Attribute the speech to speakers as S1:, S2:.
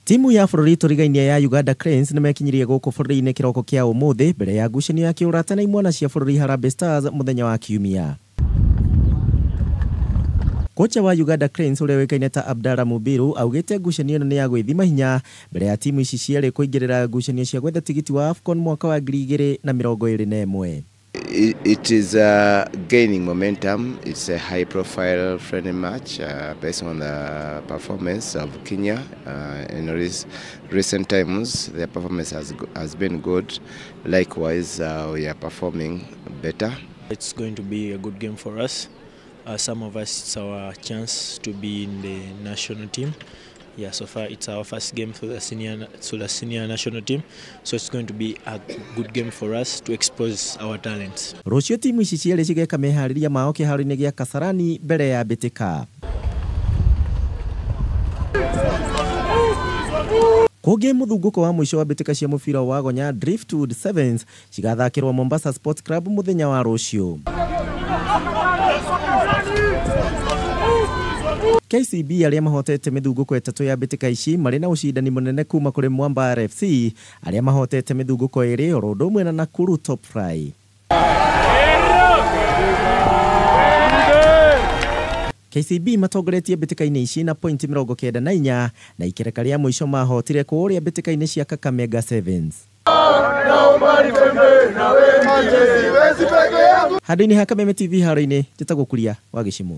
S1: Timu ya bũrũri tũrigainie ya Uganda Cranes nĩmekinyirie gũkũ bũrũri-inĩ kĩroko kĩa ũmũthĩ mbere ya ngucanio ya kĩũrata na imwana cia bũrũri Harambee Stars mũthenya wa Kiumia. Kocha wa Uganda Cranes ũrĩa ũĩkaine ta Abdalla Mubiru augĩte ngucanio ĩno nĩ ya gwĩthima hinya mbere ya timu ici cierĩ kũingĩrĩra ngucanio cia gwetha tigiti wa AFCON mwaka wa 2021.
S2: It is gaining momentum. It's a high-profile friendly match based on the performance of Kenya. In recent times, their performance has been good. Likewise, we are performing better.
S3: It's going to be a good game for us. Some of us, it's our chance to be in the national team. Yeah, so far it's our first game for the senior national team, so it's going to be a good game for us to expose our talents.
S1: Rũciũ timu ici cierĩ cigeka meharĩria mao kĩharo-inĩ gĩa Kasarani mbere ya Mbĩtĩka. Kũngĩ mũthungũko wa mũico wa mbĩtĩka cia mũbira wa gonya Driftwood Sevens cigathakĩrwo Mombasa Sports Club mũthenya wa rũciũ. KCB arĩa mahotete mĩthungũko ĩtatũ ya mbĩtĩka ici marĩ na ũcindani mũnene kuma kũrĩ Mwamba RFC arĩa mahotete mĩthungũko ĩrĩ oro ũndũ ũmwe na Nakuru Top Fry. KCB matongoretie mbĩtĩka-inĩ ici na pointi 94 na ikereka rĩa mũico mahotire kũũrĩa mbĩtĩka-inĩ cia Kakamega Sevens. Handũ-inĩ ha Kameme TV haro-inĩ njĩtagwo Kuria wa Gĩcimũ.